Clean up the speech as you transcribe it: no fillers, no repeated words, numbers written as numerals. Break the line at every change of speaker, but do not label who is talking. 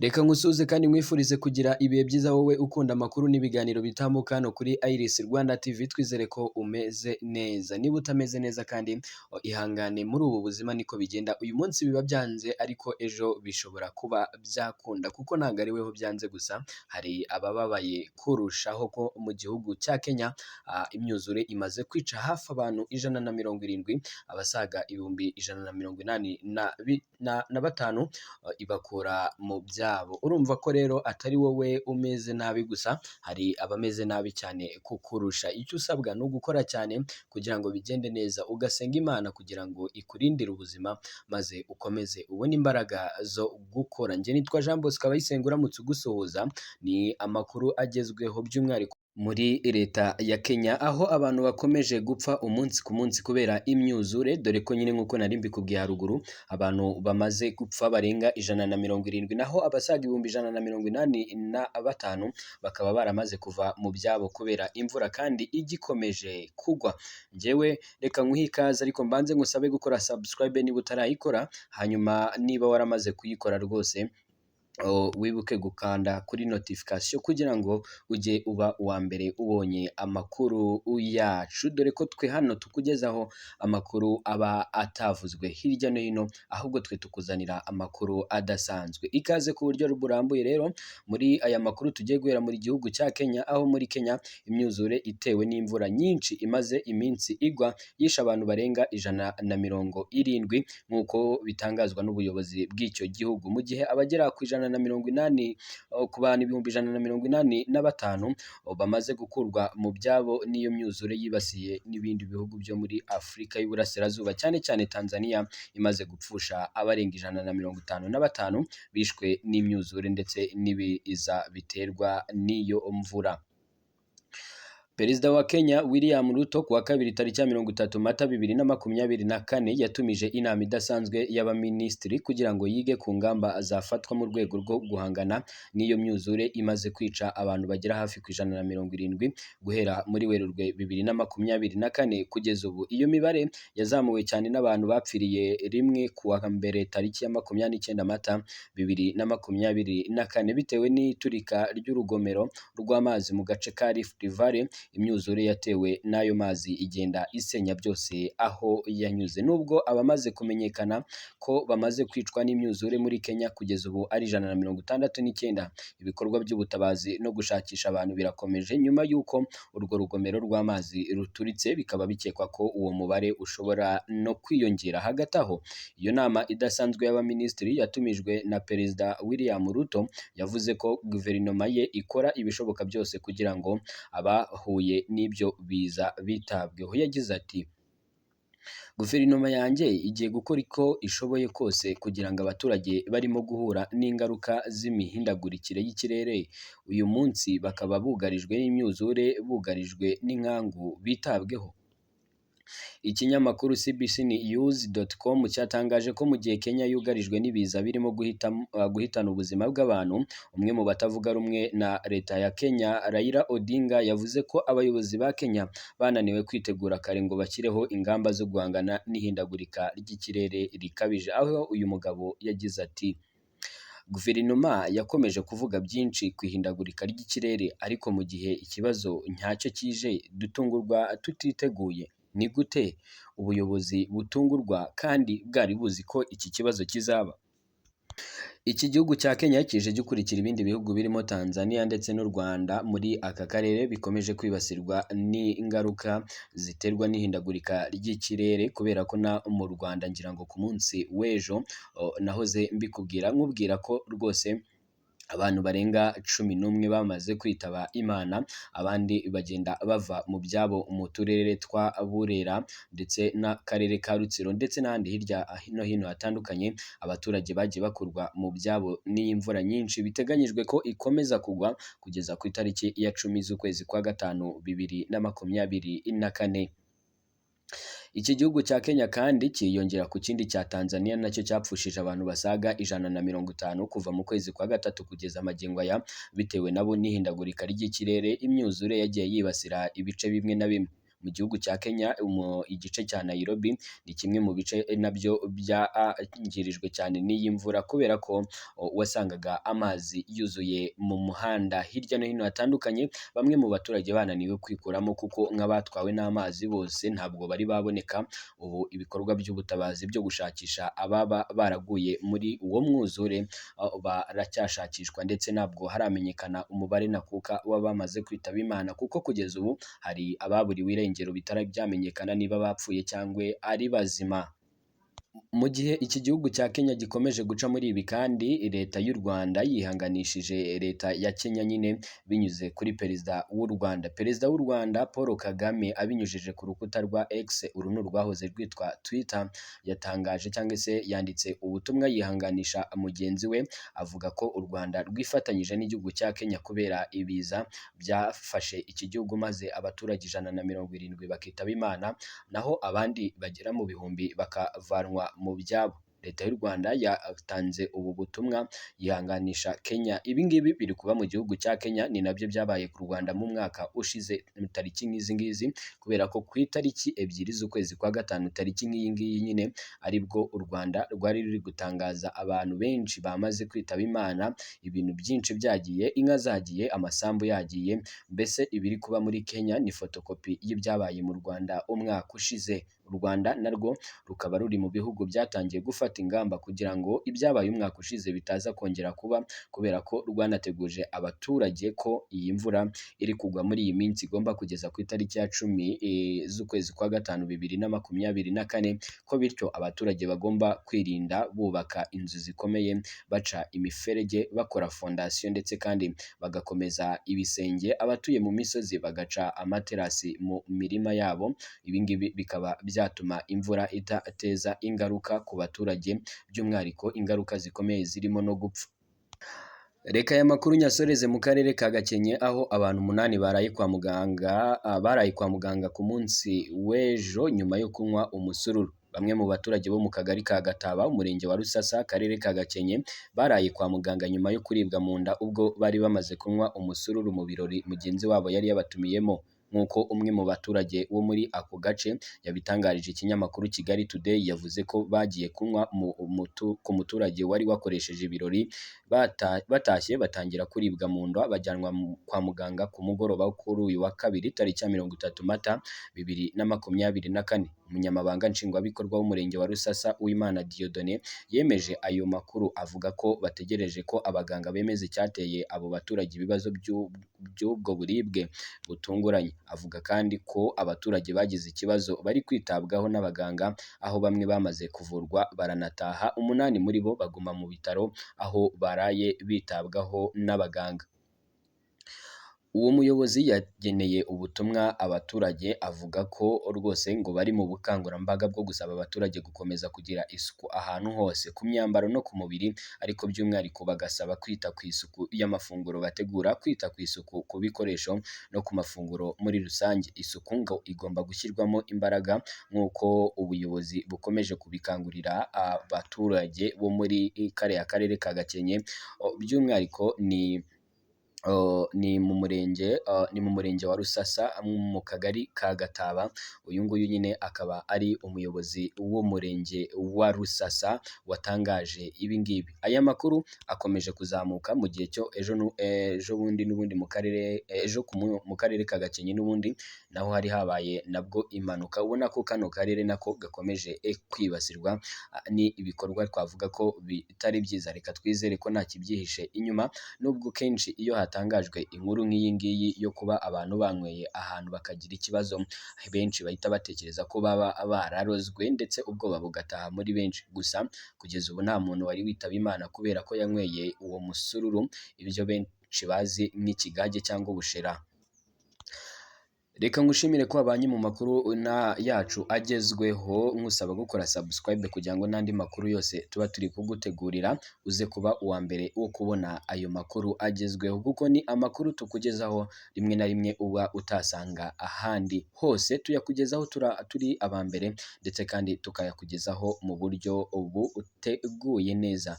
Reka nkusuhuze kandi nkwifurize kugira ibihe byiza wowe ukunda amakuru n'ibiganiro bitambuka hano kuri Iris Rwanda TV. Twizere ko umeze neza. Niba utameze neza kandi ihangane, muri ubu buzima niko bigenda. Uyu munsi biba byanze ariko ejo bishobora kuba byakunda, kuko ntabwo ari weho byanze gusa, hari abababaye kurushaho. Ko mu gihugu cya Kenya imyuzure imaze kwica hafi abantu 170, abasaga 185,000 ibakura mu byabo. Urumva ko rero atari wowe umeze nabi gusa, hari abameze nabi cyane kukurusha. Icyo usabwa ni ugukora cyane kugira ngo bigende neza, ugasenga Imana kugira ngo ikurindire ubuzima maze ukomeze ubone imbaraga zo gukora. Njye nitwa Jean Bosco Abayisenga, uramutse ugusuhuza. Ni amakuru agezweho by'umwihariko muri leta ya Kenya, aho abantu bakomeje gupfa umunsi ku munsi kubera imyuzure, dore ko nyine nk'uko nari mbikubwiye haruguru, abantu bamaze gupfa barenga 170, naho abasaga 185,000 bakaba baramaze kuva mu byabo kubera imvura kandi igikomeje kugwa. Njyewe reka nkuhe ikaze, ariko mbanze ngusabe gukora subscribe niba utarayikora, hanyuma niba waramaze kuyikora rwose wibuke gukanda kuri notification kugira ngo ujye uba uwa mbere ubonye amakuru yacu, dore ko twe hano tukugezaho amakuru aba atavuzwe hirya no hino, ahubwo twe tukuzanira amakuru adasanzwe. Ikaze ku buryo burambuye rero muri aya makuru. Tugiye guhera muri gihugu cya Kenya, aho muri Kenya imyuzure itewe n'imvura nyinshi imaze iminsi igwa yishe abantu barenga 170, nk'uko bitangazwa n'ubuyobozi bw'icyo gihugu, mu gihe abagera ku 180, ku bantu 185,000 bamaze gukurwa mu byabo n'iyo myuzure yibasiye n'ibindi bihugu byo muri Afurika y'Uburasirazuba, cyane cyane Tanzania imaze gupfusha abarenga 155 bishwe n'imyuzure ndetse n'ibiza biterwa n'iyo mvura. Perezida wa Kenya William Ruto, kuwa kabiri tariki ya 30 Mata 2024, yatumije inama idasanzwe y'abaminisitiri kugira ngo yige ku ngamba zafatwa mu rwego rwo guhangana n'iyo myuzure imaze kwica abantu bagera hafi ku 170 guhera muri Werurwe 2024 kugeza ubu. Iyo mibare yazamuwe cyane n'abantu bapfiriye rimwe kuwa mbere tariki ya 29 Mata 2024, bitewe n'iturika ry'urugomero rw'amazi mu gace ka Rift Valley. Imyuzure yatewe n'ayo mazi igenda isenya byose aho yanyuze. Nubwo abamaze kumenyekana ko bamaze kwicwa n'imyuzure muri Kenya kugeza ubu ari 169, ibikorwa by'ubutabazi no gushakisha abantu birakomeje nyuma y'uko urwo rugomero rw'amazi ruturitse, bikaba bikekwa ko uwo mubare ushobora no kwiyongera. Hagati aho, iyo nama idasanzwe y'abaminisitiri yatumijwe na Perezida William Ruto yavuze ko guverinoma ye ikora ibishoboka byose kugira ngo abahuye n'ibyo biza bitabweho. Yagize ati: "Guverinoma yanjye igiye gukora uko ishoboye kose kugira ngo abaturage barimo guhura n'ingaruka z'imihindagurikire y'ikirere uyu munsi, bakaba bugarijwe n'imyuzure, bugarijwe n'inkangu, bitabweho." Ikinyamakuru CBCNews.com cyatangaje ko mu gihe Kenya yugarijwe n'ibiza birimo guhitana ubuzima bw'abantu, umwe mu batavuga rumwe na leta ya Kenya, Raila Odinga, yavuze ko abayobozi ba Kenya bananiwe kwitegura kare ngo bashyireho ingamba zo guhangana n'ihindagurika ry'ikirere rikabije, aho uyu mugabo yagize ati: "Guverinoma yakomeje kuvuga byinshi ku ihindagurika ry'ikirere, ariko mu gihe ikibazo nyacyo kije dutungurwa tutiteguye. Ni gute ubuyobozi butungurwa kandi bwari buzi ko iki kibazo kizaba?" Iki gihugu cya Kenya kije gikurikira ibindi bihugu birimo Tanzania ndetse n'u Rwanda muri aka karere bikomeje kwibasirwa n'ingaruka ziterwa n'ihindagurika ry'ikirere, kubera ko na mu Rwanda ngira ngo ku munsi w'ejo nahoze mbikubwira, nkubwira ko rwose abantu barenga 11 bamaze kwitaba Imana, abandi bagenda bava mu byabo mu turere twa Burera ndetse n'akarere ka Rutsiro ndetse n'ahandi hirya no hino hatandukanye. Abaturage bagiye bakurwa mu byabo n'iyi mvura nyinshi biteganyijwe ko ikomeza kugwa kugeza ku itariki ya 10 z'ukwezi kwa gatanu 2024. Iki gihugu cya Kenya kandi cyiyongera ku kindi cya Tanzania nacyo cyapfushije abantu basaga 150 kuva mu kwezi kwa gatatu kugeza magingo aya, bitewe nabo n'ihindagurika ry'ikirere, imyuzure yagiye yibasira ibice bimwe na bimwe. Mu gihugu cya Kenya mu igice cya Nairobi ni kimwe mu bice nabyo byangirijwe cyane n'iyi mvura kubera ko wasangaga amazi yuzuye mu muhanda hirya no hino hatandukanye, bamwe mu baturage bananiwe kwikuramo kuko nk'abatwawe n'amazi bose ntabwo bari baboneka. Ubu ibikorwa by'ubutabazi byo gushakisha ababa baraguye muri uwo mwuzure baracyashakishwa, ndetse ntabwo haramenyekana umubare ntakuka w'abamaze kwitaba Imana, kuko kugeza ubu hari ababuriwe irengero bitari byamenyekana niba bapfuye cyangwa ari bazima. Mu gihe iki gihugu cya Kenya gikomeje guca muri ibi kandi, leta y'u Rwanda yihanganishije leta ya Kenya nyine binyuze kuri perezida w'u Rwanda. Perezida w'u Rwanda Paul Kagame abinyujije ku rukuta rwa X, uru ni urwahoze rwitwa Twitter, yatangaje cyangwa se yanditse ubutumwa yihanganisha mugenzi we, avuga ko u Rwanda rwifatanyije n'igihugu cya Kenya kubera ibiza byafashe iki gihugu maze abaturage 170 bakitaba Imana, naho abandi bagera mu bihumbi bakavanwa mu byabo. Leta y'u Rwanda yatanze ubu butumwa yihanganisha Kenya. Ibi ngibi biri kuba mu gihugu cya Kenya ni nabyo byabaye ku Rwanda mu mwaka ushize tariki nk'izi ngizi, kubera ko ku itariki 2 z'ukwezi kwa gatanu tariki nk'iyi ngiyi nyine aribwo u Rwanda rwari ruri gutangaza abantu benshi bamaze kwitaba Imana, ibintu byinshi byagiye, inka zagiye, amasambu yagiye, mbese ibiri kuba muri Kenya ni fotokopi y'ibyabaye mu Rwanda umwaka ushize. U Rwanda narwo rukaba ruri mu bihugu byatangiye gufata ingamba kugira ngo ibyabaye umwaka ushize bitaza kongera kuba, kubera ko rwanateguje abaturage ko iyi mvura iri kugwa muri iyi minsi igomba kugeza ku itariki ya 10 z'ukwezi kwa gatanu 2024, ko bityo abaturage bagomba kwirinda bubaka inzu zikomeye, baca imiferege, bakora fondasiyo ndetse kandi bagakomeza ibisenge, abatuye mu misozi bagaca amaterasi mu mirima yabo. Ibi ngibi bikaba byatuma imvura itateza ingaruka ku baturage, by'umwihariko ingaruka zikomeye zirimo no gupfa. Reka aya makuru nyasoreze mu karere ka Gakenke aho abantu 8 baraye kwa muganga, baraye kwa muganga ku munsi w'ejo nyuma yo kunywa umusururu. Bamwe mu baturage bo mu kagari ka Gataba, umurenge wa Rusasa, akarere ka Gakenke, baraye kwa muganga nyuma yo kuribwa mu nda ubwo bari bamaze kunywa umusururu mu birori mugenzi wabo yari yabatumiyemo. Nk'uko umwe mu baturage wo muri ako gace yabitangarije ikinyamakuru Kigali Today, yavuze ko bagiye kunywa ku muturage wari wakoresheje ibirori, batashye batangira kuribwa mu nda, bajyanwa kwa muganga ku mugoroba kuri uyu wa kabiri tariki ya 30 Mata 2024. Umunyamabanga Nshingwabikorwa w'umurenge wa Rusasa Uwimana Dieudonné yemeje ayo makuru, avuga ko bategereje ko abaganga bemeza icyateye abo baturage ibibazo by'ubwo buribwe butunguranye. Avuga kandi ko abaturage bagize ikibazo bari kwitabwaho n'abaganga, aho bamwe bamaze kuvurwa baranataha, 8 muri bo baguma mu bitaro aho baraye bitabwaho n'abaganga. Uwo muyobozi yageneye ubutumwa abaturage avuga ko rwose ngo bari mu bukangurambaga bwo gusaba abaturage gukomeza kugira isuku ahantu hose, ku myambaro no ku mubiri, ariko by'umwihariko bagasaba kwita ku isuku y'amafunguro bategura, kwita ku isuku ku bikoresho no ku mafunguro muri rusange. Isuku ngo igomba gushyirwamo imbaraga nk'uko ubuyobozi bukomeje kubikangurira abaturage bo muri kariya karere ka Gakenke, by'umwihariko ni mu murenge wa Rusasa mu kagari ka Gataba. Uyu nguyu nyine akaba ari umuyobozi w'umurenge wa Rusasa watangaje ibi ngibi. Aya makuru akomeje kuzamuka mu gihe cyo ejo bundi n'ubundi mu karere ejo mu karere ka Gakenke n'ubundi naho hari habaye nabwo impanuka, ubona ko kano karere nako gakomeje kwibasirwa ni ibikorwa twavuga ko bitari byiza. Reka twizere ko nta kibyihishe inyuma, nubwo kenshi iyo hatangajwe inkuru nk'iyi ngiyi yo kuba abantu banyweye ahantu bakagira ikibazo, benshi bahita batekereza ko baba bararozwe ndetse ubwoba bugataha muri benshi. Gusa kugeza ubu nta muntu wari witaba Imana kubera ko yanyweye uwo musururu, ibyo benshi bazi nk'ikigage cyangwa ubushera. Reka ngushimire ko wabanye mu makuru yacu agezweho, nkusaba gukora subscribe kugira ngo n'andi makuru yose tuba turi kugutegurira uze kuba uwa mbere wo kubona ayo makuru agezweho, kuko ni amakuru tukugezaho rimwe na rimwe uba utasanga ahandi hose. Tuyakugezaho turi aba mbere ndetse kandi tukayakugezaho mu buryo buteguye neza.